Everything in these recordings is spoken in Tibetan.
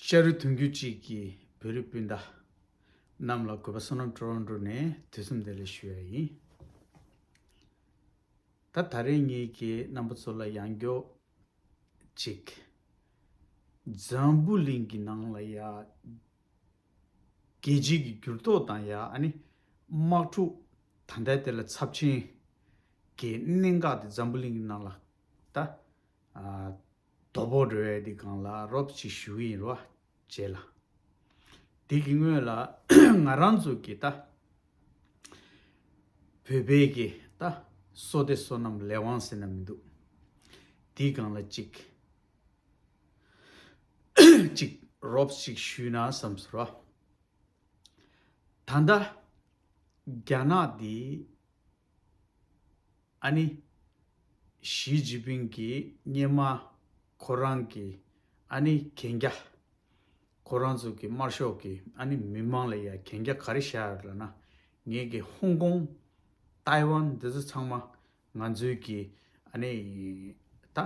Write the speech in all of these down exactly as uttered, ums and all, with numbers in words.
ལྕགས་རི་དུང་རྒྱུད་གཅིག་གི་བོད་རིགས་སྤུན་ཟླ་རྣམས་ལ་གུས་པ་བསོད་ནམས་ཊོ་རོན་ཊོ་ནས་དུས་གསུམ་བདེ་ལེགས་ཞུ་ཡ་ཡིན། ད་ད་རེས་ངེད་ཀྱིས་རྣམ་པ་ཚོ་ལ་ཡང་བསྐྱར་གཅིག་འཛམ་བུ་གླིང་གི་ནང་ལ་ཡ་རྒྱལ་སྤྱིའི་གི་འགྱུར་ལྡོག་དང་ཡ་ཨ་ནི་དམག་འཁྲུག་ད་ལྟའི་དེ་ལ་ཚབས་ཆེན་གྱི་གནད་འགག་དེ་འཛམ་བུ་གླིང་གི་ནང་ལ་ད་ཨ་དོ་ཕོག་འགྲོ་ཡ་དེ་སྒང་ལ་རོབ་ཅིག་ཞུ་གི་ཡིན་རོ་རྗེས་ལ། དེ་གི་སྔོན་ལ་ང་རང་ཚོ་གི་ད་བོད་པའི་གི་ད་བསོད་བདེ་བསོད་ནམས་ལས་དབང་ཟེར་ན་མི་འདུག་དེའི་སྒང་ལ་གཅིག་གཅིག་རོབ་ཅིག་ཞུས་ན་བསམ་སོང་རོ། ད་ལྟ་རྒྱ་ནག་འདི་ཨ་ནི་ཞི་ཅིན་ཕིང་གིས་སྔོན་མ་ཁོ་རང་གི་ཨ་ནི་གན་རྒྱ་ཁོ་རང་ཚོ་གི་དམར་ཤོག་གི་ཨ་ནི་མི་མང་ལ་ཡ་གན་རྒྱ་ག་རེ་བཞག་ཡོད་ལབ་ན། ངེད་ཀྱི་ཧོང་ཀོང་ཏའེ་ཝན་འདི་ཚོ་ཚང་མ་ང་ཚོའི་གི་ཨ་ནི་ད་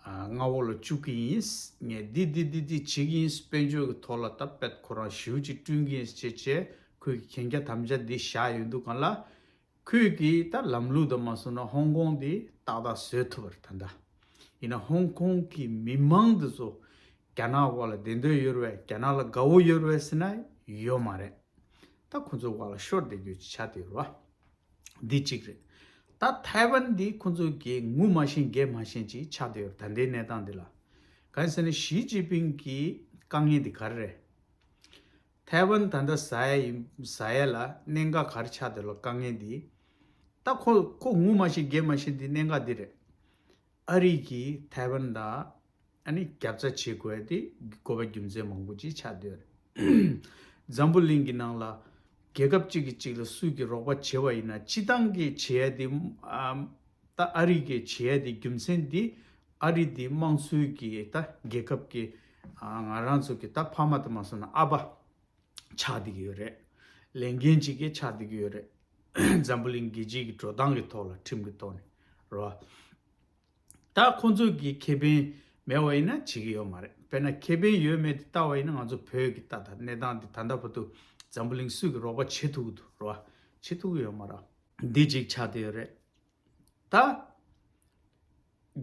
ཨ་མངའ་འོག་ལ་བཅུག་གི་ཡིན། ངས་འདི་འདི་འདི་འདི་བྱེད་ཀྱི་ཡིན། དཔལ་འབྱོར་གྱི་ཐོག་ལ་ད་དཔེ་ཁོ་རང་ཞེ་པོ་ཅིག་བསྐྲུན་གྱི་ཡིན་ཅེས་བྱས། ཁོས་གན་རྒྱ་དམ་བཅའ་འདི་བཞག་ཡོད་འདུག་ག་ལ། ཁོས་ཀྱིས་ད་ལམ་ལུགས་དང་མ་སོང་ན་ཧོང་ཀོང་འདི་ཏག་ཏག་བཟོས་ཐུབ་པ་རེད་ད་ལྟ། ཡིན་ན་ཧོང་ཀོང་གི་མི་མང་འདི་ཚོ་རྒྱ་ནག་འོག་ལ་བདེ་འདོད་ཡོད་རེད་པས། རྒྱ་ནག་ལ་དགའ་བོ་ཡོད་རེད་པས་ཟེར་ན་ཡོད་མ་རེད། ད་ཁོ་ཚོ་འོག་ལ་ཤོར་བསྡད་རྒྱུ་ཆགས་བསྡད་ཡོད་རེད་པ། འདི་གཅིག་རེད། ད་ཐའེ་ཝན་འདི་ཁོ་ཚོ་གིས་ངུ་མ་ཤེས་དགྱེས་མ་ཤེས་ཅིག་ཆགས་བསྡད་ཡོད་རེད་ད་ལྟའི་གནས་སྟངས་འདི་ལ། གང་ཡིན་ཟེར་ན་ཞི་ཅིན་ཕིང་གི་དཀའ་ངལ་འདི་ག་རེ་རེད། ཐའེ་ཝན་ད་ལྟ་ཟ་ཡ་ཡིན་ཟ་ཡ་ལ་གནད་འགག་ག་རེ་ཆགས་བསྡད་ལོ་དཀའ་ངལ་འདི། ད་ཁོ་ཁོ་ངུ་མ་ཤེས་དགྱེས་མ་ཤེས་འདི་གནད་འགག་འདི་རེད། ཨ་རི་གིས་ཐའེ་ཝན་ལ་ཨ་ནི་རྒྱབ་རྩ་བྱེད་དགོས་ཡ་དེ་དགོས་པ་རྒྱུ་མཚན་མང་པོ་ཅིག་ཆགས་བསྡད་ཡོད་རེད། འཛམ་བུ་གླིང་གི་ནང་ལ་རྒྱལ་ཁབ་གཅིག་གིས་གཅིག་ལ་སུས་ཀྱིས་རོགས་པ་བྱེད་པ་ཡིན་ན་སྤྱིར་བཏང་གིས་བྱེད་ཡ་དེ་ཨ་ད་ཨ་རི་གིས་བྱེད་ཡ་དེ་རྒྱུ་མཚན་དེ་ཨ་རི་དེ་དམངས་གཙོའི་གི་ད་རྒྱལ་ཁབ་ཀྱི་ཨ་ང་རང་ཚོ་གི་ད་ཕ་མ་དུ་མ་སོང་ན་ཨ་ཕ་ཆགས་བསྡད་ཀྱི་ཡོད་རེད། ལས་འགན་ཅིག་གི་ཆགས་བསྡད་ཀྱི་ཡོད་རེད། འཛམ་བུ་གླིང་རྒྱལ་སྤྱིའི་གི་འགྲོ་སྟངས་ཀྱི་ཐོག་ལ་ཁྲིམས་ཀྱི་ཐོག་ནས་རེད་བ། ད་ཁོང་ཚོ་གི་ཁེ་ཕན་མེད་པ་ཡིན་ན་བྱེད་ཀྱི་ཡོད་མ་རེད། དཔེར་ན་ཁེ་ཕན་ཡོད་མེད་དེ་ལྟ་བ་ཡིན་ན་ང་ཚོ་བོད་ཀྱི་ལྟ་ད་གནས་སྟངས་དེ་ད་ལྟ་བར་དུ་འཛམ་བུ་གླིང་སུས་ཀྱི་རོགས་པ་བྱེད་ཐུབ་ཀྱི་འདུག་རེད་བ། བྱེད་ཐུབ་ཀྱི་ཡོད་མ་རེད། འདི་གཅིག་ཆགས་བསྡད་ཡོད་རེད། ད་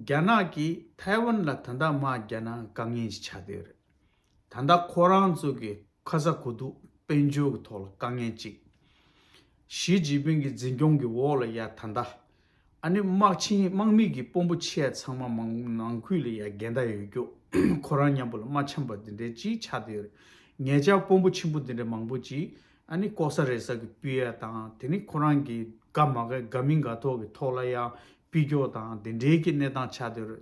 རྒྱ་ནག་གིས་ཐའེ་ཝན་ལ་ད་ལྟ་མར་རྒྱ་ནག་དཀའ་ངལ་ཞིག་ཆགས་བསྡད་ཡོད་རེད། ད་ལྟ་ཁོ་རང་ཚོ་གི་ཁ་ས་གོ་ཐུག་དཔལ་འབྱོར་གྱི་ཐོག་ལ་དཀའ་ངལ་ཅིག་ཞི་ཅིན་ཕིང་གི་འཛིན་སྐྱོང་གི་འོག་ལ་ཡ་ད་ལྟ་ཨ་ནི་དམག་ཆེན་དམག་མི་གི་དཔོན་པོ་ཆེ་ཚང་མ་མང་ནང་ཁུལ་ལ་ཡ་འགལ་ཟླ་ཡོད་རྒྱུ། ཁོ་རང་མཉམ་པོ་ལ་མ་འཆམ་པ་འདི་འདྲའི་ཅིག་ཆགས་བསྡད་ཡོད་རེད། ངེད་ཅག་དཔོན་པོ་ཆེན་པོ་འདི་འདྲ་མང་པོ་ཅིག་ཨ་ནི་ལྐོག་ཟ་རེ་ཟ་གི་སྤུད་ཡ་དང་དེ་ནི་ཁོ་རང་གི་དགའ་མ་དགའ་དགའ་མིན་དགའ་ཐོག་གི་ཐོག་ལ་ཡ་སྤུད་རྒྱུ་དང་དེ་འདྲའི་གི་གནས་སྟངས་ཆགས་བསྡད་ཡོད་རེད།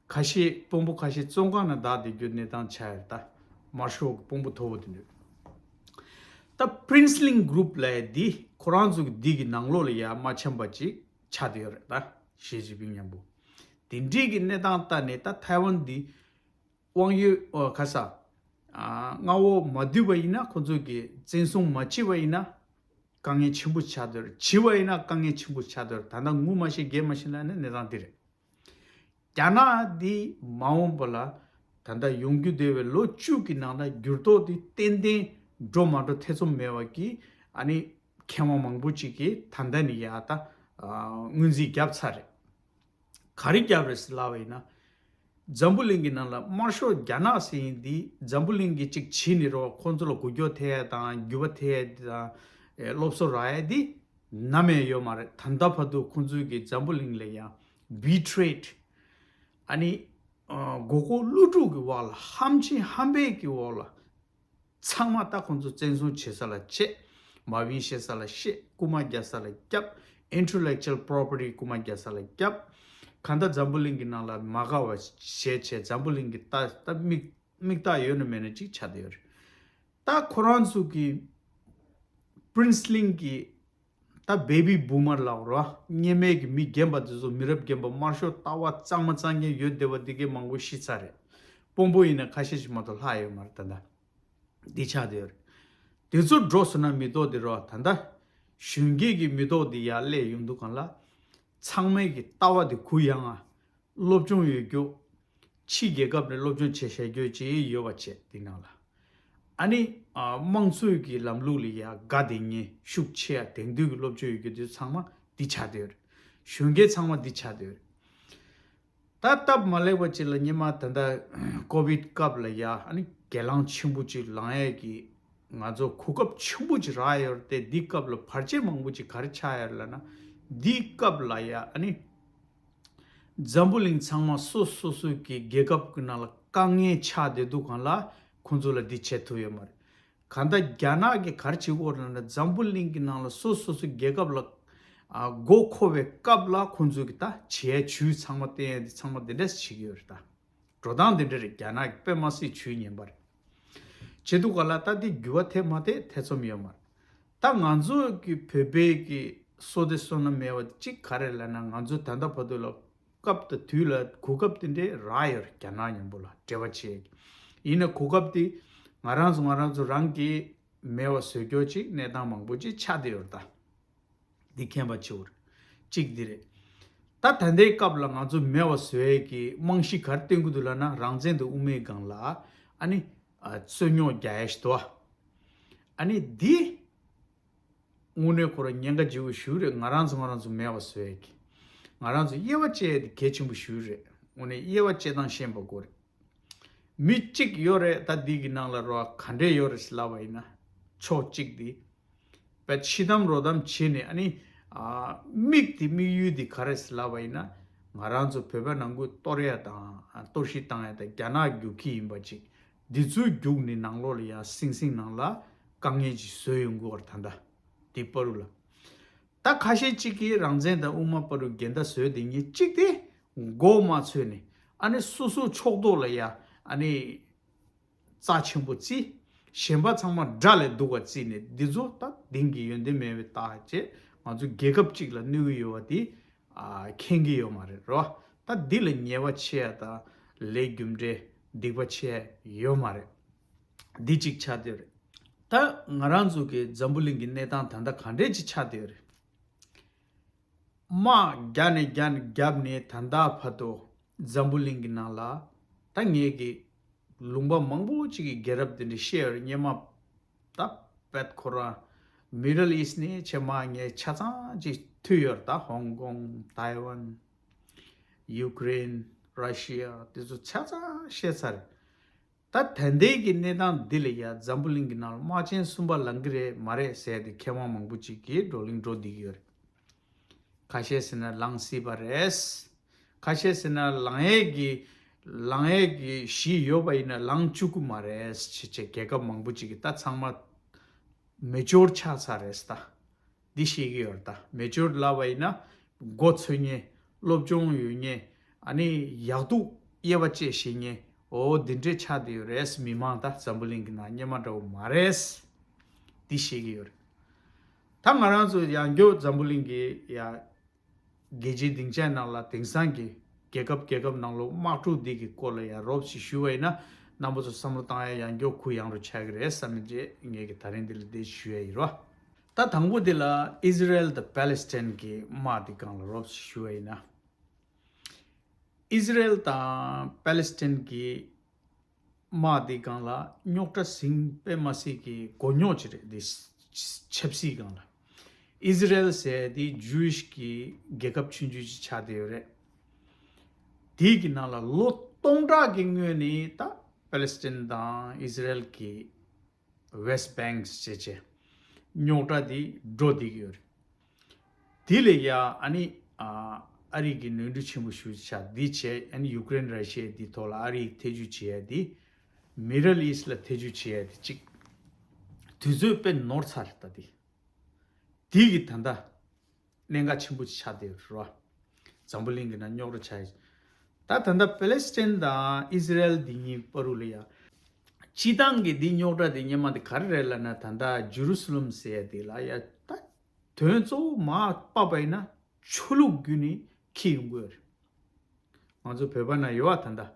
ཁ་ཤས་དཔོན་པོ་ཁ་ཤས་བཙོན་ཁང་ནང་བསྡད་བསྡད་རྒྱུ་གནས་སྟངས་ཆགས་ཡོད་རེད། ད་དམར་ཤོག་གི་དཔོན་པོ་མཐོ་པོ་དེ་འདྲ། ད་པྲིན་སི་ལིང་གུ་རུབ་ལབ་ཡ་འདི་ཁོ་རང་ཚོ་གི་འདི་གི་ནང་ལོགས་ལ་ཡ་མ་འཆམ་པ་ཅིག་ཆགས་བསྡད་ཡོད་རེད། ད་ཞི་ཅིན་ཕིང་མཉམ་པོ་དེ་འདྲའི་གི་གནས་སྟངས་ལྟ་ནས་ད་ཐའེ་ཝན་འདི་དབང་ཡོད་ཨོ་ཁ་ས་ཨ་མངའ་འོག་མ་བསྡུས་པ་ཡིན་ན་ཁོ་ཚོ་གི་བཙན་བཟུང་མ་བྱས་པ་ཡིན་ན་དཀའ་ངལ་ཆེན་པོ་ཆགས་བསྡད་ཡོད་རེད། བྱས་པ་ཡིན་ན་དཀའ་ངལ་ཆེན་པོ་ཆགས་བསྡད་ཡོད་རེད། ད་ལྟ་ངུ་མ་ཤེས་དགྱེས་མ་ཤེས་ལབ་ན་གནས་སྟངས་འདི་རེད། རྒྱ་ནག་འདི་མ་འོངས་པ་ལ་ད་ལྟ་ཡོང་རྒྱུ་བསྡད་པའི་ལོ་བཅུ་གི་ནང་ལ་འགྱུར་ལྡོག་འདི་ཏན་ཏན་འགྲོ་མ་འགྲོ་ཐེ་ཚོམ་མེད་པ་གི་ཨ་ནི་མཁས་དབང་མང་པོ་ཅིག་གིས་ད་ལྟ་ནས་ཡ་ད་ཨ་སྔོན་རྩིས་བརྒྱབ་ཚར་རེད། ག་རེ་བརྒྱབ་རེད་ཟེར་ལབ་པ་ཡིན་ན། འཛམ་བུ་གླིང་གི་ནང་ལ་དམར་ཤོག་རྒྱ་ནག་ཟེར་མཁན་འདི་འཛམ་བུ་གླིང་གི་གཅིག་བྱས་ནས་རོགས་ཁོང་ཚོ་ལ་མགོ་སྐོར་ཐེབས་ཡ་དང་འགྱུར་བ་ཐེབས་ཡ་དང་ཨེ་སློབ་གསོ་རག་ཡ་འདི་ནམ་ཡང་ཡོད་མ་རེད། ད་ལྟ་བར་དུ་ཁོང་ཚོས་ཀྱི་འཛམ་བུ་གླིང་ལ་ཡང་བི་ཊི་རེ་ཡེཌ། ཨ་ནི་ཨ་མགོ་སྐོར་ཀླུ་སྒྲུབ་ཀྱི་འོག་ལ་ཧམ་ཆེན་ཧམ་པའི་གི་འོག་ལ་ཚང་མ་ད་ཁོང་ཚོ་བཙན་བཟུང་བྱེད་ས་ལ་བྱེད། མ་བིན་བཤད་ས་ལ་བཤད། རྐུ་མ་རྒྱག་ས་ལ་རྒྱབ། Intellectual property རྐུ་མ་རྒྱག་ས་ལ་རྒྱབ། གང་ལྟར་འཛམ་བུ་གླིང་གི་ནང་ལ་མ་དགའ་བ་བྱས་བྱས་འཛམ་བུ་གླིང་གི་ལྟ་ལྟ་མིག་མིག་ལྟ་ཡོད་ན་མེད་ན་ཅིག་ཆགས་བསྡད་ཡོད་རེད། ད་ཁོ་རང་ཚོ་གི་པྲིན་སི་ལིང་གི་ད་བེ་བི་བུ་མར་ལབ་རོ། སྔོན་མའི་གི་མི་རྒན་པ་དེ་ཚོ་མི་རབས་རྒན་པ་དམར་ཤོག་ལྟ་བ་གཙང་མ་གཙང་རྐྱང་ཡོད་བསྡད་པ་འདི་གའི་མང་པོ་ཤི་ཚར་རེད། དཔོན་པོ་ཡིན་ན་ཁ་ཤས་ཤིག་མ་གཏོགས་ལྷག་ཡོད་མ་རེད་ད་ལྟ། འདི་ཆགས་བསྡད་ཡོད་རེད། དེ་ཚོ་འགྲོ་སོང་ན་མི་ཐོག་དེ་རོ་ད་ལྟ་གཞོན་སྐྱེས་ཀྱི་མི་ཐོག་དེ་ཡར་སླེབས་ཡོང་དུས་གང་ལ། ཚང་མའི་གི་ལྟ་བ་དེ་གུ་ཡངས་ང་། སློབ་སྦྱོང་ཡོད་རྒྱུ། ཕྱི་རྒྱལ་ཁབ་ནས་སློབ་སྦྱོང་བྱེད་བཞག་རྒྱུ་ཅིག་ཡོད་པ་བྱས་དེ་ནང་ལ། ཨ་ནི་ཨ་དམངས་གཙོའི་གི་ལམ་ལུགས་ལ་ཡ་དགའ་དེ་ཉེ་ཤུགས་ཆེ་ཡ་དེང་དུས་ཀྱི་སློབ་སྦྱོང་ཡོད་རྒྱུ་དེ་ཚང་མ་འདི་ཆགས་བསྡད་ཡོད་རེད། གཞོན་སྐྱེས་ཚང་མ་འདི་ཆགས་བསྡད་ཡོད་རེད། ད་སྟབས་མ་ལེགས་པ་ཅིག་ལ་སྔོན་མ་ད་ལྟ་ཀོ་བིད་སྐབས་ལ་ཡ་ཨ་ནི་སྒེར་ལངས་ཆེན་པོ་ཅིག་ལངས་ཡས་ཀྱི་ང་ཚོ་གོ་སྐབས་ཆེན་པོ་ཅིག་རག་ཡོད་རེད་དེ། འདི་སྐབས་ལ་བར་ཆད་མང་པོ་ཅིག་ག་རེ་ཆགས་ཡོད་རེད་ལབ་ན། འདི་སྐབས་ལ་ཡ་ཨ་ནི་འཛམ་བུ་གླིང་ཚང་མ་སོ་སོ་སོའི་གི་རྒྱལ་ཁབ་ཀྱི་ནང་ལ་དཀའ་ངལ་ཆགས་བསྡད་དུས་སྒང་ལ་ཁོང་ཚོ་ལ་འདི་བྱེད་ཐུབ་ཡོད་མ་རེད། གང་ལྟར་རྒྱ་ནག་གིས་ག་རེ་བྱེད་ཀྱི་ཡོད་རེད་ལབ་ན། འཛམ་བུ་གླིང་གི་ནང་ལ་སོ་སོ་སོའི་རྒྱལ་ཁབ་ལ་ཨ་མགོ་འཁོར་བའི་སྐབས་ལ་ཁོང་ཚོས་གི་ད་བྱེད་ཡས་ཇུས་ཚང་མ་བསྟན་ཡས་འདི་ཚང་མ་འདི་འདྲས་བྱེད་ཀྱི་ཡོད་རེད་ད། འགྲོ་སྟངས་འདི་འདྲ་རེད། རྒྱ་ནག་གི་དཔེ་མ་སྲིད་ཇུས་ངན་པ་རེད། བྱེད་དུས་སྒང་ལ་ད་འདི་འགྱུར་བ་ཐེབས་མ་ཐེབས་ཐེ་ཚོམ་ཡོད་མ་རེད། ད་ང་ཚོ་གི་བོད་པའི་གི་བསོད་བདེ་བསོད་ནམས་མེད་པ་གཅིག་ག་རེ་ལབ་ན། ང་ཚོ་ད་ལྟ་བར་དུ་ལ་སྐབས་དང་དུས་ལ་གོ་སྐབས་དེ་འདྲའི་རག་ཡོད་རེད། རྒྱ་ནག་མཉམ་པོ་ལ་འབྲེལ་བ་བྱེད་ཡས་ཀྱི། ཡིན་ན་གོ་སྐབས་དེ་ང་རང་ཚོ་ང་རང་ཚོ་རང་གིས་མེད་པ་བཟོ་རྒྱུ་ཅིག་གནས་སྟངས་མང་པོ་ཅིག་ཆགས་བསྡད་ཡོད་རེད་ད། འདི་མཁྱེན་པ་ཆེ་བོ་རེད། གཅིག་འདི་རེད། ད་ད་ལྟའི་སྐབས་ལ་ང་ཚོ་མེད་པ་བཟོ་ཡས་ཀྱི་རྨང་གཞི་ག་རེ་བཏིང་གི་འདུག་ལབ་ན། རང་བཙན་དང་དབུ་མའི་སྒང་ལ་ཨ་ནི་ཨ་རྩོད་རྙོག་རྒྱག་ཡས་ཞིག་འདུག་ཨ། ཨ་ནི་འདི་དངོས་གནས་ཁོ་རང་ཉེན་ཁ་ཆེ་བོ་ཞེ་པོ་རེད། ང་རང་ཚོ་ང་རང་ཚོ་མེད་པ་བཟོ་ཡས་ཀྱི། ང་རང་ཚོ་དབྱེ་བ་བཅད་ཡས་དེ་གལ་ཆེན་པོ་ཞེ་པོ་རེད། དངོས་གནས་དབྱེ་བ་བཅད་སྟངས་ཤེས་པ་དགོས་རེད། མི་གཅིག་ཡོད་རེད། ད་འདི་གི་ནང་ལ་རོ་ག་འདྲས་ཡོད་རེད་ཟེར་ལབ་པ་ཡིན་ན། ཕྱོགས་གཅིག་འདི་བས་ཕྱི་དམ་རོ་དམ་བྱས་ནས་ཨ་ནི་ཨ་དམིགས་དེ་དམིགས་ཡུལ་འདི་ག་རེ་ཟེར་ལབ་པ་ཡིན་ན། ང་རང་ཚོ་བོད་པ་ནང་ཁུལ་གཏོར་ཡ་དང་གཏོར་བཤིག་བཏང་ཡ་དང་རྒྱ་ནག་རྒྱུག་ཁྱི་ཡིན་པ་ཅིག་འདི་ཚོའི་རྒྱུག་ནས་ནང་ལོགས་ལ་ཡ་སིང་སིང་ནང་ལ་དཀའ་ངལ་ཅིག་བཟོས་ཡོང་གི་ཡོད་རེད། ད་ལྟ་འདི་བར་དུ་ལ། ད་ཁ་ཤས་གཅིག་གིས་རང་བཙན་དང་དབུ་མ་བར་དུ་འགལ་ཟླ་བཟོས་དེ་ཉིད་གཅིག་དེ་མགོ་མ་ཚོས་ནས་ཨ་ནི་སོ་སོ་ཕྱོགས་གཏོགས་ལ་ཡ་ཨ་ནི་རྩ་ཆེན་པོ་བརྩི། གཞན་པ་ཚང་མ་དགྲ་ལས་སྡུག་པ་བརྩིས་ནས་འདི་ཚོ་ད་དེང་གི་ཡོན་ཏན་མེད་པའི་རྟགས་བྱས། ང་ཚོ་རྒྱལ་ཁབ་གཅིག་ལ་གནོད་ཀྱི་ཡོད་པ་དེ་ཨ་མཁྱེན་གྱི་ཡོད་མ་རེད་རོ། ད་འདི་ལ་ཉེས་པ་ཆེ་ཡ་དང་ལས་རྒྱུ་འབྲས་སྡིག་པ་ཆེ་ཡ་ཡོད་མ་རེད། འདི་གཅིག་ཆགས་བསྡད་རེད། ད་ང་རང་ཚོ་གི་འཛམ་བུ་གླིང་གི་གནས་སྟངས་ད་ལྟ་ག་འདྲས་ཅིག་ཆགས་བསྡད་རེད། དམག་རྒྱབ་ནས་རྒྱབ་ནས་རྒྱབ་ནས་ད་ལྟ་བར་དུ་འཛམ་བུ་གླིང་གི་ནང་ལ་ད་ངས་གི་ལུང་པ་མང་པོ་ཅིག་གི་རྒྱལ་རབས་དེ་འདྲ་བཤད་ཡོད་རེད། སྔོན་མ་ད་བེད་ཁོ་རང་Middle East ནས་ཆེ་མ་ངས་ཆ་ཚང་ཅིག་ཐུག་ཡོད་རེད། ད་ཧོང་ཀོང་། ཐའེ་ཝན། ཡུ་ཀེ་རེན། ར་ཤི་ཡ། དེ་ཚོ་ཆ་ཚང་བཤད་ཚར་རེད། ད་ད་ལྟའི་གི་གནས་སྟངས་འདི་ལ་ཡ་འཛམ་བུ་གླིང་གི་ནང་ལ་དམག་ཆེན་གསུམ་པ་ལང་གི་རེད་མ་རེད་ཟེར་ཏེ་མཁས་དབང་མང་པོ་ཅིག་གིས་བགྲོ་གླེང་འགྲོ་བསྡད་ཀྱི་ཡོད་རེད། ཁ་ཤས་ཟེར་ན་ལང་སྲིད་པ་རེད། ཁ་ཤས་ཟེར་ན་ལང་ཡས་ཀྱི་ལང་ཡས་ཀྱི་གཞི་ཡོད་པ་ཡིན་ན་ལང་བཅུག་གི་མ་རེད་ཅེས་བྱས་རྒྱལ་ཁབ་མང་པོ་ཅིག་གིས་ད་ཚང་མ་མེ་ཅོར་ཆགས་ཚར་རེད་ད། འདི་ཤེས་ཀྱི་ཡོད་རེད་ད། མེ་ཅོར་ལབ་པ་ཡིན་ན་མགོ་ཚོས་མཁན། སློབ་སྦྱོང་ཡོད་མཁན། ཨ་ནི་ཡག་སྡུག་དབྱེ་བ་བཅད་ཤེས་མཁན། འོ་འདི་འདྲས་ཆགས་བསྡད་ཡོད་རེད། མི་མང་ད་འཛམ་བུ་གླིང་གི་ནང་སྔོན་མ་འདྲ་བོ་མ་རེད། འདི་ཤེས་ཀྱི་ཡོད་རེད། ད་ང་རང་ཚོ་ཡང་བསྐྱར་འཛམ་བུ་གླིང་གི་ཡ་རྒྱལ་སྤྱིའི་སྡིངས་ཆ་ནང་ལ་དེང་སང་གི་རྒྱལ་ཁབ་རྒྱལ་ཁབ་ནང་ལོགས་དམག་འཁྲུག་འདི་གི་སྐོར་ལ་ཡང་རོབ་ཅིག་ཞུ་བ་ཡིན་ན། རྣམ་པ་ཚོ་བསམ་བློ་བཏང་ཡ་ཡང་མགྱོགས་ཁུ་ཡངས་རུ་ཆགས་ཀྱི་རེད་བསམ་ནས་རྗེས་ངས་ཀྱི་ད་རིང་འདི་ལ་འདི་ཞུ་ཡ་ཡིན་རོ། ད་དང་པོ་འདི་ལ་ཨི་ཟི་རེལ་དང་པེ་ལེ་སི་ཐན་གྱི་དམག་འདི་སྒང་ལ་རོབ་ཅིག་ཞུ་བ་ཡིན་ན། ཨི་ཟི་རེལ་དང་པེ་ལེ་སི་ཐན་གྱི་དམག་འདི་སྒང་ལ་རྙོག་དྲ་ཟིང་དཔེ་མ་སྲིད་ཀྱི་མགོ་རྙོག་ཅིག་རེད། འདི་ཆབ་སྲིད་སྒང་ལ། ཨི་ཟི་རེལ་ཟེར་འདི་ཇུ་ཝིཤ་གི་རྒྱལ་ཁབ་ཆུང་ཆུང་ཅིག་ཆགས་བསྡད་ཡོད་རེད། དེའི་གི་ནང་ལ་ལོ་སྟོང་ཕྲག་གི་སྔོན་ནས་ད་པེ་ལེ་སི་ཐན་དང་ཨི་ཟི་རེལ་གི་West Bank ཟེར་བྱས་རྙོག་དྲ་འདི་འགྲོ་བསྡད་ཀྱི་ཡོད་རེད། དེ་ལས་ཡ་ཨ་ནི་ཨ་ཨ་རི་གི་ནོར་འཁྲུལ་ཆེན་པོ་ཞེ་པོ་ཆགས། འདི་བྱས་ཨ་ནི་ཡུ་ཀེ་རེན་ར་ཤི་ཡ་འདི་ཐོག་ལ་ཨ་རི་ཐེ་ཇུས་བྱེད་ཡ་འདི། མི་ཌལ་ཨིསཊ་ལ་ཐེ་ཇུས་བྱེད་ཡ་འདི་གཅིག་དུས་ཚོད་དཔེ་ནོར་ཚར་ད་འདི། དེ་གི་ད་ལྟ་གནད་འགག་ཆེན་པོ་ཆགས་བསྡད་ཡོད་རེད་བ། འཛམ་བུ་གླིང་གི་ནང་རྙོག་དྲ་ཆགས་ཡོད། ད་ད་ལྟ་པེ་ལེ་སི་ཐན་དང་ཨི་ཟི་རེལ་འདི་གཉིས་བར་དུ་ལ་ཡ། སྤྱི་བཏང་གི་འདི་རྙོག་དྲ་འདི་སྔོན་མ་འདི་ག་རེ་རེད་ལབ་ན། ད་ལྟ་ཇུ་རུ་སུ་ལམ་ཟེར་ཡ་འདི་ལ་ཡ་ད། དོན་གཙོ་བོ་མར་ཕབ་པ་ཡིན་ན་ཆོས་ལུགས་བརྒྱུད་ནས་འཁྱེར་ཡོང་གི་ཡོད་རེད། ང་ཚོ་བོད་པ་ན་ཡོད་བ། ད་ལྟ་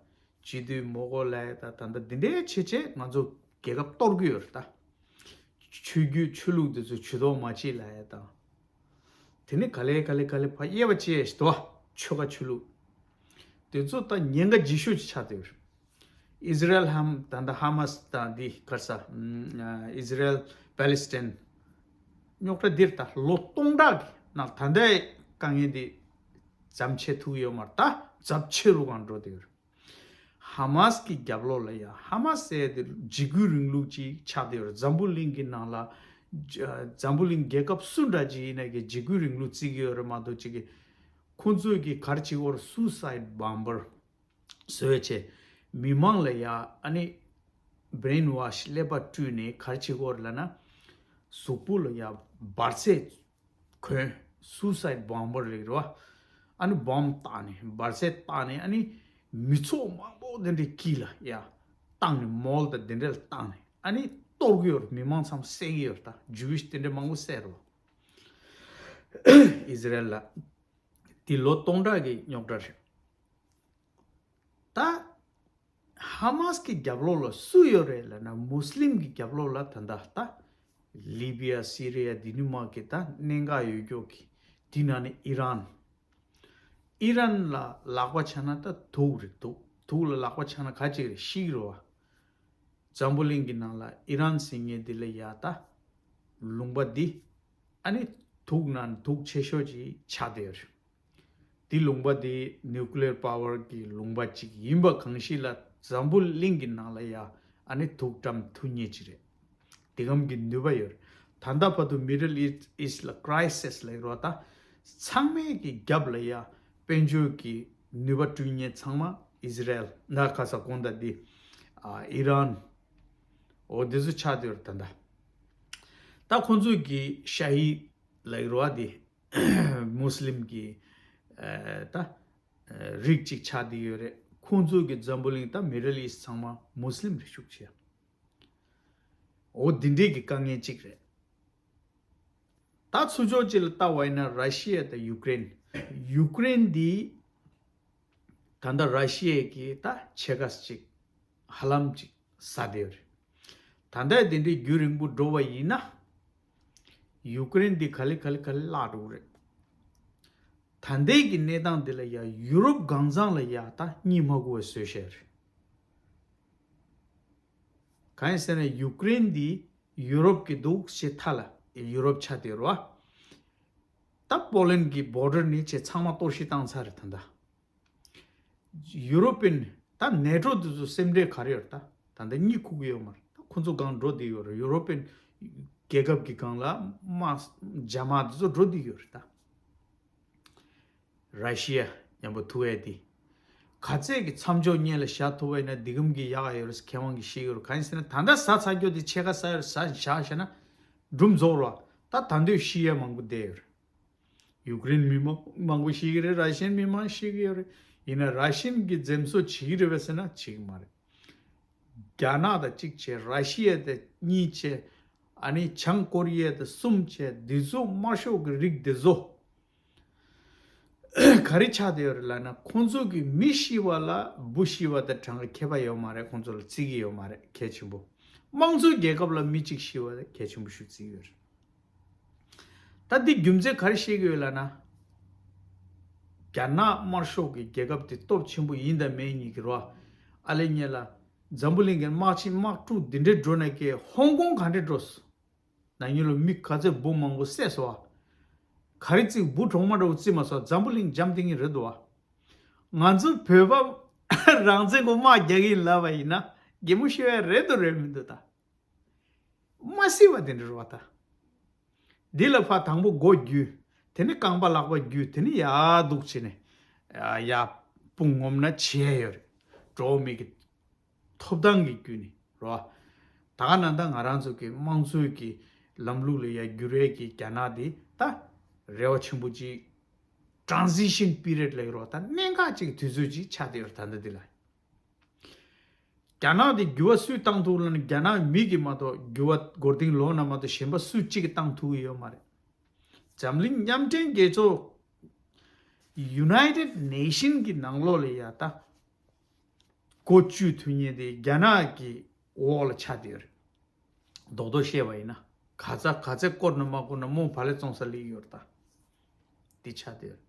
སྤྱི་འཐུས་མོ་གོ་ལ་ཡ་ད་ད་ལྟ་འདི་འདྲའི་བྱས་བྱས་ང་ཚོ་རྒྱལ་ཁབ་གཏོར་གི་ཡོད་རེད་ད། ཆོས་བརྒྱུད་ཆོས་ལུགས་འདི་ཚོ་ཇུས་གཏོགས་མ་བྱེད་ལབ་ཡ་དང་། དེ་ནི་ག་ལེ་ག་ལེ་ག་ལེ་ཕར་དབྱེ་བ་ཕྱེ་ཡ་ཞིག་འདུག་བ། ཆོལ་ཁ་ཆོས་ལུགས། དེ་ཚོ་ད་ཉེན་ཁ་ལྗིད་ཤོས་ཅིག་ཆགས་བསྡད་ཡོད་རེད། ཨི་ཟི་རལ་ཧམ་ད་ལྟ་ཧ་མ་སི་དང་འདི་ག་རེ་ཟ། ཨམ། ཨི་ཟི་རལ་པ་ལི་སི་ཐན་རྙོག་དྲ་འདིར་ད་ལོ་སྟོང་ཕྲག་གི་ནང་ད་ལྟའི་དཀའ་ངལ་འདི་ཙམ་ཆེ་ཐུག་ཡོད་མ་རེད། ད་ཚབས་ཆེ་རུ་གང་འགྲོ་བསྡད་ཡོད་རེད། ཧ་མ་སི་གི་རྒྱབ་ལོགས་ལ་ཡ། ཧ་མ་སི་ཟེར་དེ་འཇིགས་སྐུལ་རིང་ལུགས་ཅིག་ཆགས་བསྡད་ཡོད་རེད། འཛམ་བུ་གླིང་གི་ནང་ལ་འཛམ་བུ་གླིང་རྒྱལ་ཁབ་སུ་འདྲ་ཅིག་ཡིན་ན་གི་འཇིགས་སྐུལ་རིང་ལུགས་བརྩི་གི་ཡོད་རེད་མ་གཏོགས་ཅིག་གི། ཁོང་ཚོས་ཀྱི་ག་རེ་བྱེད་ཀྱི་ཡོད་རེད། སུ་སའིད་བོམ་བར་བཟོས་བྱས་མི་མང་ལ་ཡ་ཨ་ནི་བྷི་རེན་ཝོཤ་ཀླད་པ་བཀྲུས་ནས་ག་རེ་བྱེད་ཀྱི་ཡོད་རེད་ལབ་ན། གཟུགས་པོ་ལ་ཡ་འབར་རྫས་གོན། སུ་སའིད་བོམ་བར་ལབ་ཀྱི་རེད་བ། ཨ་ནི་བོམ་བཏགས་ནས་འབར་རྫས་བཏགས་ནས་ཨ་ནི་མི་ཚོགས་མང་པོ་དེ་འདྲའི་དཀྱིལ་ལ་ཡ་བཏང་ནས་མོལ་དང་དེ་འདྲ་ལ་བཏང་ནས་ཨ་ནི་གཏོར་གྱི་ཡོད་རེད། མི་མང་ཚང་མ་བསད་ཀྱི་ཡོད་རེད། ད་ཇུ་ཝིཤ་དེ་འདྲ་མང་པོ་བསད་རེད་བ། ཨི་ཟི་རལ་ལ། འདི་ལོ་སྟོང་ཕྲག་གི་རྙོག་དྲ་རེད། ད་ཧ་མ་སི་གི་རྒྱབ་ལོགས་ལ་སུ་ཡོད་རེད་ལབ་ན། མུ་སི་ལིམ་གི་རྒྱབ་ལོགས་ལ་ད་ལྟ་ད་ལི་བི་ཡ། སི་རི་ཡ། འདི་ནི་མ་གི་ད་གནད་འགག་ཡོད་ཀྱོག་གི། འདི་ནང་ནས་ཨི་རན། ཨི་རན་ལ་ལག་པ་འཆང་ན་ད་དུག་རེད། དུག་དུག་ལ་ལག་པ་འཆང་ན་ག་ཅིག་རེད། ཤི་གི་རེད་བ། འཛམ་བུ་གླིང་གི་ནང་ལ་ཨི་རན་ཟེར་མཁན་འདི་ལ་ཡ་ད་ལུང་པ་འདི་ཨ་ནི་དུག་ནང་དུག་ཆེ་ཤོས་ཅིག་ཆགས་བསྡད་ཡོད་རེད། འདི་ལུང་པ་འདི་ནིའུ་ཀི་ལི་ཡར་པ་ཝར་གྱི་ལུང་པ་ཅིག་ཡིན་པ་གང་ཞིག་ལ། འཛམ་བུ་གླིང་གི་ནང་ལ་ཡ་ཨ་ནི་དུག་བཀྲམ་ཐུབ་མཁན་ཅིག་རེད། དེ་གམ་གྱི་ནུས་པ་ཡོད་རེད། ད་ལྟ་བར་དུ་མི་ཌལ་ཨིསཊ་ལ་ཀྲའི་སིས་ལབ་ཀྱི་རེད་བ། ད་ཚང་མའི་གི་རྒྱབ་ལ་ཡ་དཔལ་འབྱོར་གྱི་ནུས་པ་བསྐྲུན་མཁན་ཚང་མ་ཨི་ཟི་རལ། ད་ག་ས་གོང་ད་འདི་ཨ་ཨི་རན། འོ་འདི་ཚོ་ཆགས་བསྡད་ཡོད་རེད། ད་ད་ད་ཁོང་ཚོས་གི་ཤ་ཧི་ལབ་ཀྱི་རེད་བ། འདི་མུ་སི་ལིམ་གྱི་ཨ་ད་རིགས་ཅིག་ཆགས་བསྡད་ཡོད་རེད། ཁོང་ཚོ་གི་འཛམ་བུ་གླིང་ད་མི་ཌལ་ཨིསཊ་ཚང་མ་མུ་སི་ལིམ་རེད་ཤུགས་ཆེ། འོ་འདི་འདྲའི་གི་དཀའ་ངལ་ཅིག་རེད། ད་ཚུར་ཕྱོགས་གཅིག་ལ་ལྟ་བ་ཡིན་ན་ར་ཤི་ཡ་དང་ཡུ་ཀེ་རེན། ཡུ་ཀེ་རེན་འདི་ད་ལྟ་ར་ཤི་ཡ་གི་ད་ཕྱེད་ཀ་ཅིག་ཧ་ལམ་ཅིག་ཟ་བསྡད་ཡོད་རེད། ད་ལྟ་འདི་འདྲའི་རྒྱུན་རིང་པོ་འགྲོ་བ་ཡིན་ན་ཡུ་ཀེ་རེན་འདི་ག་ལེ་ག་ལེ་ག་ལེ་བརླག་འགྲོ་གི་རེད། ད་ལྟའི་གི་གནས་སྟངས་འདི་ལ་ཡ་ཡུ་རོབ་སྒང་ཚང་ལ་ཡ་ད་གཉིད་མ་ཁུག་པ་བཟོས་བཞག་རེད། གང་ཡིན་ཟེར་ན་ཡུ་ཀེ་རེན་འདི་ཡུ་རོབ་ཀྱི་འདུག་ཅེས་མཐའ་ལ་ཡུ་རོབ་ཆ་དེ་རུ་བ། ད་པོ་ལན་གྱི་བོར་ཌར་ནས་ཅེས་ཚང་མ་གཏོར་བཤིག་བཏང་ཚར་རེད། ད་ལྟ་ཡུ་རོ་པན་ད་ནེ་ཊོ་འདི་ཚོ་སེམས་ཁྲལ་ག་རེ་ཡོད་རེད། ད་ད་ལྟ་གཉིད་ཁུག་གི་ཡོད་མ་རེད། ད་ཁོ་ཚོ་སྒང་འགྲོ་བསྡད་ཡོད་རེད། ཡུ་རོ་པན་རྒྱལ་ཁབ་ཀྱི་སྒང་ལ་དམག་རྒྱ་དམག་འདི་ཚོ་འགྲོ་བསྡད་ཡོད་རེད། ད་ར་ཤི་ཡ་མཉམ་པོ་ཐུག་ཡས་དེ་ག་ཚད་ཀྱི་མཚམས་འཇོག་སྔོན་ལ་བཞག་ཐུབ་པ་ཡིན་ན་འདི་གམ་གྱི་ཡག་ཡོད་རེད་ཟེར་མཁས་དབང་གིས་བཤད་ཡོད་རེད། གང་ཡིན་ཟེར་ན་ད་ལྟ་ཟ་ཚར་རྒྱུ་དེ་ཕྱེད་ཀ་ཟ་ཡོད་རེད། ཟ་བཞག་བཞག་ན་སྒྲུབ་རྫོགས་རོགས། ད་ད་དུང་ཤི་ཡས་མང་པོ་བསྡད་ཡོད་རེད། ཡུཀ་རེན་མི་མང་མང་པོ་ཤི་གི་རེད། ར་ཤན་མི་མང་ཤི་གི་ཡོད་རེད། ཡིན་ན་ར་ཤན་གྱིས་འཛེམ་བཟོ་བྱེད་ཀྱི་རེད་པས་ཟེར་ན་བྱེད་ཀྱི་མ་རེད། རྒྱ་ནག་དང་གཅིག་བྱས། ར་ཤི་ཡ་དང་གཉིས་བྱས། ཨ་ནི་བྱང་ཀོ་རི་ཡ་དང་གསུམ་བྱས། འདི་ཚོ་དམར་ཤོག་གི་རིགས་འདི་ཚོ་ག་རེ་ཆགས་བསྡད་ཡོད་རེད་ལབ་ན། ཁོང་ཚོ་གིས་མི་ཤི་བ་ལ་འབུ་ཤི་བ་དང་གྲངས་ཀ་ཁྱད་པར་ཡོད་མ་རེད། ཁོང་ཚོ་ལ་བརྩི་གི་ཡོད་མ་རེད། གལ་ཆེན་པོ། དམངས་གཙོའི་རྒྱལ་ཁབ་ལ་མི་གཅིག་ཤི་བ་ལ་གལ་ཆེན་པོ་ཞིག་བརྩི་གི་ཡོད་རེད། ད་འདི་རྒྱུ་མཚན་ག་རེ་བཤད་ཀྱི་ཡོད་ལབ་ན། རྒྱ་ནག་དམར་ཤོག་གི་རྒྱལ་ཁབ་དེ་སྟོབས་ཆེན་པོ་ཡིན་དང་མིན་གཉིས་ཀྱི་རོ། ཨ་ལེ་ཉེ་ལ་འཛམ་བུ་གླིང་གི་དམག་ཆེན་དམག་འཁྲུག་འདི་འདྲའི་འགྲོ་ནས་ཀྱི་ཧོང་ཀོང་ག་འདྲ་འགྲོ་སོང་། ན་ནིང་ལོ་མི་ག་ཚོད་འབུ་མང་པོ་བསད་སོང་བ། ག་རེ་བརྩིགས། འབུ་གྲོག་མ་འདྲ་བོ་བརྩིགས་མ་སོང་། འཛམ་བུ་གླིང་འཇམ་ཐིང་ངེ་རེད་འདུག་བ། ང་ཚོ་བོད་པ་རང་བཙན་གོ་དམག་རྒྱག་གི་ཡིན་ལབ་པ་ཡིན་ན་གད་མོ་ཤོར་ཡ་རེད་འདུག་རེད་མི་འདུག་ད། མ་སྲིད་པ་དེ་འདྲ་རེད་བ་ད། འདི་ལ་ཕ་དང་པོ་མགོ་རྒྱུས། དེ་ནི་རྐང་པ་ལག་པ་རྒྱུས། དེ་ནི་ཡ་འདུག་བྱས་ནས་ཡ་དཔུང་ངོམ་ན་བྱས་ཡོད་རེད། འགྲོ་བ་མི་གི་ཐོབ་ཐང་གི་བརྒྱུད་ནས་རོ། ད་ག་ནང་ད་ང་རང་ཚོ་གི་དམངས་གཙོའི་གི་ལམ་ལུགས་ལ་ཡ་འགྱུར་བའི་གི་རྒྱ་ནག་འདི་ད་རེ་བ་ཆེན་པོ་ཅིག་transition period ལབ་ཀྱི་རོ། ད་གནད་འགག་ཅིག་དུས་ཚོད་ཅིག་ཆགས་བསྡད་ཡོད་རེད། ད་ལྟ་འདི་ལ་རྒྱ་ནག་འདི་འགྱུར་བ་སུས་བཏང་ཐུབ་ལབ་ན། རྒྱ་ནག་མི་གི་མ་གཏོགས་འགྱུར་བ་མགོ་རྟིང་ལོག་ན་མ་གཏོགས་གཞན་པ་སུ་གཅིག་གིས་བཏང་ཐུབ་ཀྱི་ཡོད་མ་རེད། འཛམ་གླིང་མཉམ་འབྲེལ་རྒྱལ་ཚོགས་United Nation གི་ནང་ལོགས་ལ་ཡ་ད་མགོ་བཅུག་ཐུབ་མཁན་དེ་རྒྱ་ནག་གི་འོག་ལ་ཆགས་བསྡད་ཡོད་རེད། རྡོག་རྡོག་བཤད་པ་ཡིན་ན། ག་ཚ་ག་ཚད་བསྐོར་ན་མ་བསྐོར་ན་རྨོ་བག་ལེབ་བཙོང་ས་སླེབས་ཡོད་རེད་ད། འདི་ཆགས་བསྡད་ཡོད་རེད།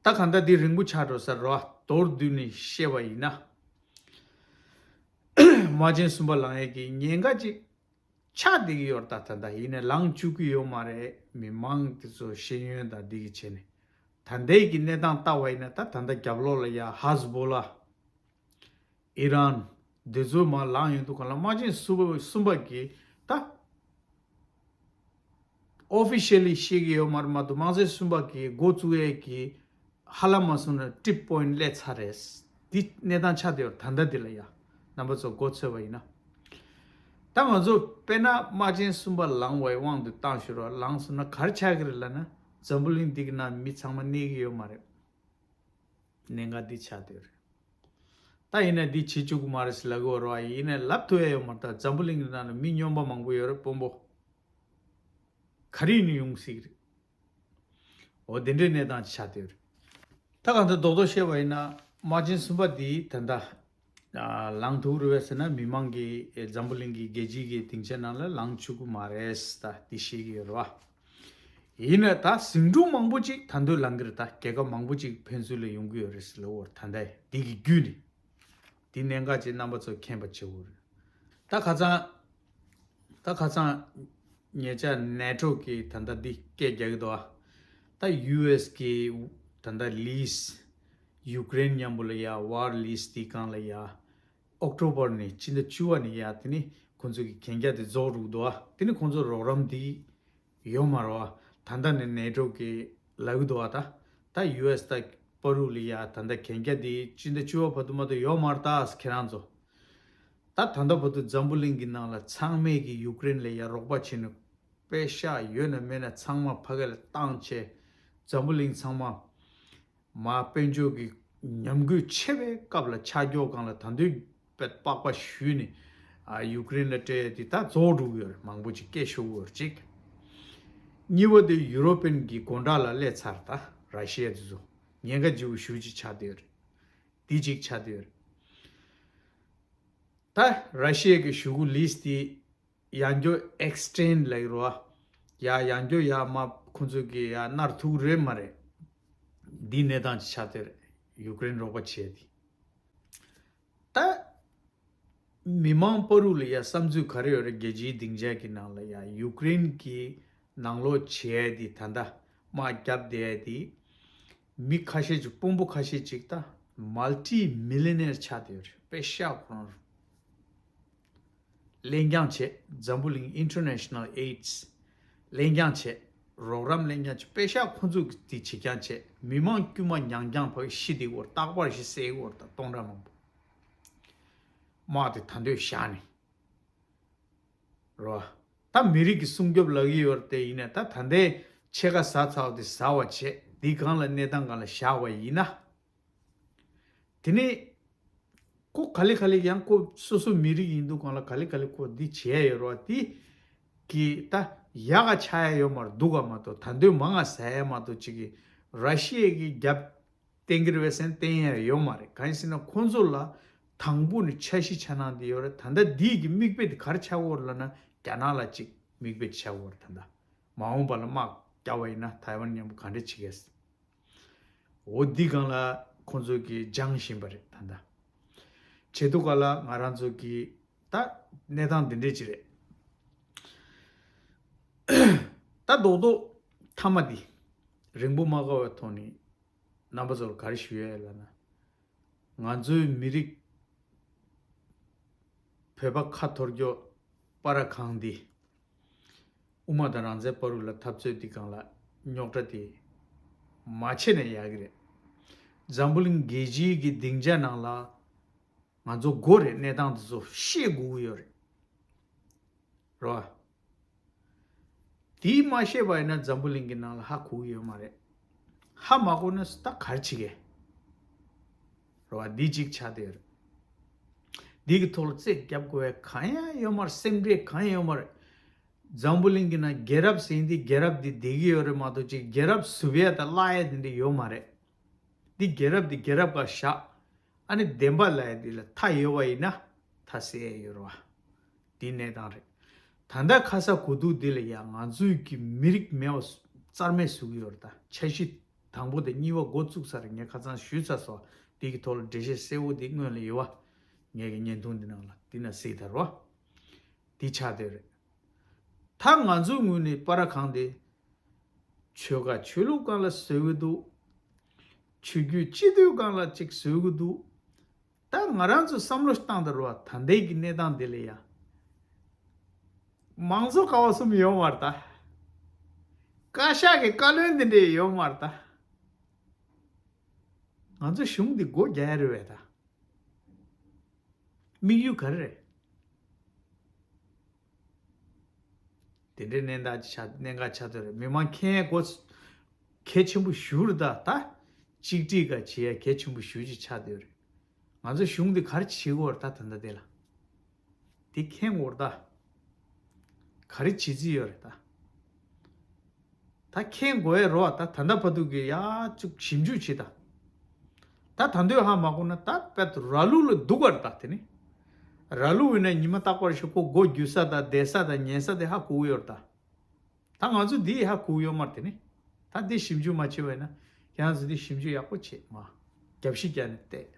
ད་གང་ལྟར་འདི་རིང་པོ་ཆགས་འགྲོ་ས་རེད་བ། མདོར་བསྡུས་ནས་བཤད་པ་ཡིན་ན། དམག་ཆེན་གསུམ་པ་ལངས་ཡས་ཀྱི་ཉེན་ཁ་ཅིག་ཆགས་བསྡད་ཀྱི་ཡོད་རེད། ད་ད་ལྟ་ཡིན་ནའི་ལངས་བཅུག་གི་ཡོད་མ་རེད། མི་མང་དེ་ཚོ་ཤེས་ཡོན་དང་འདི་གི་བྱས་ནས། ད་ལྟའི་གི་གནས་སྟངས་ལྟ་བ་ཡིན་ན། ད་ད་ལྟ་རྒྱབ་ལོགས་ལ་ཡ་ཧ་ཟི་བོ་ལ། ཨི་རན། འདི་ཚོ་མར་ལངས་ཡོང་དུས་གང་ལ་དམག་ཆེན་གསུམ་པ་གསུམ་པ་གི་ད་ཨོ་ཕི་ཤལ་ལི་བཤད་ཀྱི་ཡོད་མ་རེད་མ་གཏོགས། དམག་ཆེན་གསུམ་པ་གི་འགོ་བཙུགས་ཡས་ཀྱི་ཧ་ལམ་མ་སོང་ན་ཊིབ་པོ་ཡིན་ཊི་སླེབས་ཚར་རེད། འདི་གནས་སྟངས་ཆགས་བསྡད་ཡོད་རེད། ད་ལྟ་འདི་ལ་ཡ་རྣམ་པ་ཚོ་མགོ་ཚོས་པ་ཡིན་ན། ད་ང་ཚོ་དཔེར་ན་དམག་ཆེན་གསུམ་པ་ལངས་པའི་དབང་དུ་བཏང་ཞོར་བ་ལངས་སོང་ན་ག་རེ་ཆགས་ཀྱི་རེད་ལབ་ན། འཛམ་བུ་གླིང་འདི་གི་ནང་མི་ཚང་མ་གནས་ཀྱི་ཡོད་མ་རེད། གནད་འགག་འདི་ཆགས་བསྡད་ཡོད་རེད། ད་ཡིན་ན་འདི་བྱེད་བཅུག་གི་མ་རེད་ཟེར་ལབ་ཀྱི་ཡོད་རེད་བ། ཡིན་ནའི་ལབ་ཐུབ་ཡ་ཡོད་མ་རེད། ད་འཛམ་བུ་གླིང་གི་ནང་ལ་མི་སྨྱོན་པ་མང་པོ་ཡོད་རེད། དཔོན་པོ་ག་རེ་ཡིན་ནའི་ཡོང་སྲིད་ཀྱི་རེད། འོ་དེ་འདྲའི་གནས་སྟངས་ཆགས་བསྡད་ཡོད་རེད། ད་གང་ལྟར་རྡོག་རྡོག་བཤད་པ་ཡིན་ན་དམག་ཆེན་གསུམ་པ་འདི་ད་ལྟ་ཨ་ལངས་ཐུབ་རེད་པས་ཟེར་ན། མི་མང་གིས་ཨེ་འཛམ་བུ་གླིང་གི་རྒྱལ་སྤྱིའི་གི་སྡིངས་ཆ་ནང་ལ་ལངས་བཅུག་གི་མ་རེད། ད་འདི་བཤད་ཀྱི་ཡོད་རེད་བ། ཡིན་ན་ད་ཟིང་འཁྲུག་མང་པོ་ཅིག་ད་དུང་ལངས་ཀྱི་རེད། ད་རྒྱལ་ཁབ་མང་པོ་ཅིག་ཕན་ཚུན་ལ་ཡོང་གི་ཡོད་རེད་ཟེར་ལབ་ཡོད་རེད། ད་ལྟ་འདི་གི་བརྒྱུད་ནས་འདི་གནད་འགག་ཅིག་རྣམ་པ་ཚོ་མཁྱེན་པ་བྱེད་དགོས་རེད། ད་ཁ་སང་ད་ཁ་སང་ཉེ་ཆར་ནེ་ཊོ་གིས་ད་ལྟ་འདི་སྐད་རྒྱག་གི་འདུག་ཨ། ད་ཡུ་ཨེས་གིས་ད་ལྟ་ལིས་ཡུ་ཀེ་རེན་མཉམ་པོ་ལ་ཡ་ཝར་ལིས་དེའི་སྒང་ལ་ཡ། ཨོག་ཊོ་བར་ནས་སྤྱི་ཟླ་བཅུ་པ་ནས་ཡ་དེ་ནི་ཁོང་ཚོ་གི་གན་རྒྱ་དེ་རྫོགས་འགྲོ་གི་འདུག་ཨ། དེ་ནི་ཁོང་ཚོ་རོགས་རམ་དེ་ཡོད་མ་རེད་བ། ད་ལྟ་ནས་ནེ་ཊོ་གིས་ལབ་གི་འདུག་བ། ད་ད་ཡུ་ཨེས་དང་པ་རུ་ལ་ཡ་ད་ལྟ་གན་རྒྱ་དེ་སྤྱི་ཟླ་བཅུ་པ་བར་དུ་མ་གཏོགས་ཡོད་མ་རེད་ད་ཁྱེད་རང་ཚོ། ད་ད་ལྟ་བར་དུ་འཛམ་བུ་གླིང་གི་ནང་ལ་ཚང་མས་ཀྱི་ཡུ་ཀེ་རེན་ལ་ཡ་རོགས་པ་བྱས་ནས་པེ་ཤག་ཡོད་ན་མེད་ན་ཚང་མ་ཕ་གི་ལ་བཏང་བྱས། འཛམ་བུ་གླིང་ཚང་མ་མར་དཔལ་འབྱོར་གྱི་ཉམས་རྒུད་ཆེ་བའི་སྐབས་ལ་ཆ་འཇོག་སྒང་ལ་ད་དུང་པགས་པ་གཞུས་ནས་ཨ་ཡུ་ཀེ་རེན་ལ་སྤྲད་ཡ་དེ་ད་རྫོགས་འགྲོ་གི་ཡོད་རེད། མང་པོ་ཅིག་སྐད་ཤོར་གི་ཡོད་རེད་ཅིག། གཉིས་པ་དེ་ཡུ་རོ་པན་གྱི་སྒོ་འགྲམ་ལ་སླེབས་ཚར། ད་ར་ཤི་ཡ་དེ་ཚོ་ཉེན་ཁ་ལྗིད་པོ་ཞེ་པོ་ཅིག་ཆགས་བསྡད་ཡོད་རེད། དེ་གཅིག་ཆགས་བསྡད་ཡོད་རེད། ད་ར་ཤི་ཡ་གི་ཞུ་སྐུལ་ལིས་དེ་ཡང་བསྐྱར་ཨེག་སི་ཊེན་ཌི་ལབ་ཀྱི་རེད་བ། ཡ་ཡང་བསྐྱར་ཡ་མར་ཁོང་ཚོ་གིས་ཡ་ནར་ཐུག་རེད་མ་རེད། འདི་གནས་སྟངས་ཅིག་ཆགས་བསྡད་རེད། ཡུ་ཀེ་རེན་རོགས་པ་བྱས་ཏེ། ད་མི་མང་པ་རུ་ལ་ཡ་བསམ་ཚུལ་ག་རེ་ཡོད་རེད། རྒྱལ་སྤྱིའི་སྡིངས་ཆ་གི་ནང་ལ་ཡ་ཡུ་ཀེ་རེན་གྱི་ནང་ལོགས་བྱས་ཏེ་ད་ལྟ་དམག་བརྒྱབ་བསྡད་དེ། མི་ཁ་ཤས་ཅིག་དཔོན་པོ་ཁ་ཤས་ཅིག་ད་མལ་ཊི་མི་ལི་ནེར་ཆགས་བསྡད་ཡོད་རེད། པེ་ཤག་ཁོ་རང་ལེན་རྐྱང་བྱས། འཛམ་བུ་གླིང་ཨིན་ཊར་ནེ་ཤ་ནལ་ཨེ་ཌི་ལེན་རྐྱང་བྱས། རོགས་རམ་ལེན་རྐྱང་བྱས། པེ་ཤག་ཁོ་ཚོ་གིས་དེ་བྱེད་རྐྱང་བྱས། མི་མང་དཀྱུས་མ་མྱང་རྐྱང་ཕ་གི་ཤི་བསྡད་ཀྱི་ཡོད་རེད། རྟག་པར་ཞིག་བསད་ཀྱི་ཡོད་རེད། ད་སྟོང་ཕྲག་མང་པོ་དམག་དེ་ད་འདོད་བཞག་ནས། རོ། ད་མི་རིགས་ཀྱི་སྲུང་སྐྱོབ་ལབ་ཀྱི་ཡོད་རེད་དེ། ཡིན་ནའི་ད་ད་ལྟའི་ཕྱེད་ཀ་ཟ་ཚར་བ་དེ་ཟ་བ་བྱས། དེའི་སྒང་ལ་གནས་སྟངས་སྒང་ལ་བཞག་པ་ཡིན་ན། དེ་ནས་ཁོ་ག་ལེ་ག་ལེ་ཡང་ཁོ་སོ་སོ་མི་རིགས་ཡིན་དུས་སྒང་ལ་ག་ལེ་ག་ལེ་ཁོ་འདི་བྱས་ཡོད་རེད་བ། དེ་གི་ད་ཡག་ག་ཆགས་ཡ་ཡོད་མ་རེད། སྡུག་ག་མ་གཏོགས། ད་འདོད་མང་ང་ཟ་ཡ་མ་གཏོགས་ཅིག་གི་ར་ཤི་ཡ་གི་རྒྱབ་བསྟན་གྱི་རེད་པས་ཟེར་ན་བསྟན་ཡ་ཡོད་མ་རེད། གང་ཡིན་ཟེར་ན་ཁོང་ཚོ་ལ་དང་པོ་ནས་འཆར་གཞི་འཆར་སྣང་དེ་ཡོད་རེད། ད་ལྟ་འདི་གི་མིག་དཔེ་དེ་ག་རེ་ཆགས་ཡོད་རེད་ལབ་ན། རྒྱ་ནག་ལ་ཅིག་མིག་དཔེ་ཆགས་ཡོད་རེད། ད་ལྟ་མ་འོངས་པ་ལ་དམག་རྒྱག་པ་ཡིན་ན་ཐའེ་ཝན་མཉམ་པོ་ག་འདྲ་བྱེད་ཀྱི་ཡོད། འོ་འདི་སྒང་ལ་ཁོང་ཚོ་གིས་སྦྱང་བཞིན་པ་རེད། ད་ལྟ་བྱེད་དུས་སྒང་ལ་ང་རང་ཚོ་གི་ད་གནས་སྟངས་འདི་འདྲས་ཅིག་རེད། ད་རྡོག་རྡོག་མཐའ་མ་འདི་རིང་པོ་མ་བཀག་པའི་ཐོག་ནས་རྣམ་པ་ཚོར་ག་རེ་ཞུ་ཡ་ཡོད་ལབ་ན། ང་ཚོའི་མི་རིགས་བོད་པ་ཁ་འཐོར་སྐྱོ་པ་ར་གང་འདི་དབུ་མ་དང་རང་བཙན་བར་དུ་ལ་འཐབ་རྩོད་འདི་སྒང་ལ་རྙོག་དྲ་དེ་མ་བྱས་ན་ཡག་གི་རེད། འཛམ་བུ་གླིང་རྒྱལ་སྤྱིའི་གི་སྡིངས་ཆ་ནང་ལ་ང་ཚོ་དགོས་རེད། གནས་སྟངས་དེ་ཚོ་ཤེས་དགོས་ཀྱི་ཡོད་རེད། རོ། དེ་མ་ཤེས་པ་ཡིན་ན་འཛམ་བུ་གླིང་གི་ནང་ལ་ཧ་གོ་གི་ཡོད་མ་རེད། ཧ་མ་གོ་ན་ད་ག་རེ་བྱེད་ཀྱི། རོ། འདི་གཅིག་ཆགས་བསྡད་ཡོད་རེད། འདི་གི་ཐོག་ལ་རྩོད་རྒྱབ་དགོས་པའི་གང་ཡང་ཡོད་མ་རེད། སེམས་ཁྲལ་གང་ཡང་ཡོད་མ་རེད། འཛམ་བུ་གླིང་གི་ནང་རྒྱལ་རབས་ཟེར་འདི་རྒྱལ་རབས་འདི་བསྡད་ཀྱི་ཡོད་རེད་མ་གཏོགས་ཅིག་རྒྱལ་རབས་བཟོ་ཡ་དང་བརླག་ཡ་དེ་འདྲ་ཡོད་མ་རེད། འདི་རྒྱལ་རབས་འདི་རྒྱལ་རབས་སྒང་བཞག་ཨ་ནི་བདེན་པ་ལབ་ཡ་འདི་ལ་མཐའ་ཡོད་པ་ཡིན་ན་མཐའ་གསལ་ཡ་ཡོད་རེད་བ། འདི་གནས་སྟངས་རེད། ད་ལྟ་ཁ་ས་གོ་ཐོག་འདི་ལ་ཡ་ང་ཚོའི་གི་མི་རིགས་མེད་པ་རྩ་མེད་བཟོ་གི་ཡོད་རེད། ད་འཆར་གཞི་ དང་པོ་དང་གཉིས་པ་འགོ་བཙུགས་ཚར། ངས་ཁ་སང་ཞུས་ཚར་སོང་། དེ་གི་ཐོག་ལ་འགྲེལ་བཤད་གསལ་བོ་དེ་སྔོན་ལ་ཡོད་པ། ངས་ཀྱི་བརྙན་ཐུང་འདི་ནང་ལ་དེ་ན་གཟིགས་དར་བ། དེ་ཆགས་བསྡད་རེད། ད་ང་ཚོའི་ངོས་ནས་པར་གང་དེ། ཆོལ་ཁ་ཆོས་ལུགས་སྒང་ལ་བཟོ་གི་འདུག་ཆོས་བརྒྱུད་སྤྱི་འཐུས་སྒང་ལ་ཅིག་བཟོ་གི་འདུག་ད་ང་རང་ཚོ་བསམ་བློ་བཏང་དང་རོ། ད་ལྟའི་གི་གནས་སྟངས་འདི་ལ་ཡ། མང་གཙོ་ཀ་བ་གསུམ་ཡོད་མ་རེད་ད། བཀའ་ཤག་གི་བཀའ་བློན་འདི་འདྲས་ཡོད་མ་རེད་ད། ང་ཚོ་གཞུང་འདི་སྒོ་རྒྱག་ཡ་རེད་བས་ད། དམིགས་ཡུལ་ག་རེ་རེད། དེ་འདྲའི་གནད་འགག་ཆགས་གནད་འགག་ཆགས་བསྡད་རེད། མི་མང་མཁྱེན་ཡས་གོ་གལ་ཆེན་པོ་ཞེ་པོ་རེད་ད། ད་གཅིག་སྒྲིལ་ག་བྱེད་ཡ་གལ་ཆེན་པོ་ཞེ་པོ་ཅིག་ཆགས་བསྡད་རེད། ང་ཚོ་གཞུང་འདི་ག་རེ་བྱེད་དགོས་རེད་ད། ད་ལྟ་དེ་ལ་དེ་མཁྱེན་དགོས་རེད་ད། ག་རེ་བྱེད་རྩིས་ཡོད་རེད་ད། ད་མཁྱེན་དགོས་ཡ་རོ། ད་ད་ལྟ་བར་དུ་གི་ཡ་ཅིག་ཞིབ་འཇུག་བྱེད་ད། ད་ད་འདོད་ཧ་མ་གོ་ན་ད་དཔེ་ར་ལུག་ལ་སྡུག་པ་རེད་ད། དེ་ནི་ར་ལུག་ཡིན་ན་ཉི་མ་རྟག་པར་ཞིག་ཁོ་སྒོ་རྒྱུ་ས་དང་བསྡད་ས་དང་ཉལ་ས་དེ་ཧ་གོ་གི་ཡོད་རེད་ད། ད་ང་ཚོ་འདི་ཧ་གོ་གི་ཡོད་མ་རེད། དེ་ནི་ད་འདི་ཞིབ་འཇུག་མ་བྱས་པ་ཡིན་ན། ཁྱེད་རང་ཚོ་འདི་ཞིབ་འཇུག་ཡག་པོ་བྱེད་མ། རྒྱབ་བཤིག་རྒྱག་ནས་བལྟས།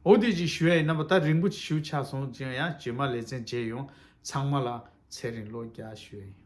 འོ་དེ་ཅིག་ཞུ་ཡ་ཡིན་ན་པ། ད་རིང་པོ་ཞིག་ཆགས་སོང་། ཅིག་ཡང་རྗེས་མ་ལེ་ཚན་མཇལ་ཡོང་། ཚང་མ་ལ་ཚེ་རིང་ལོ་བརྒྱ་ཞུ་ཡ་ཡིན།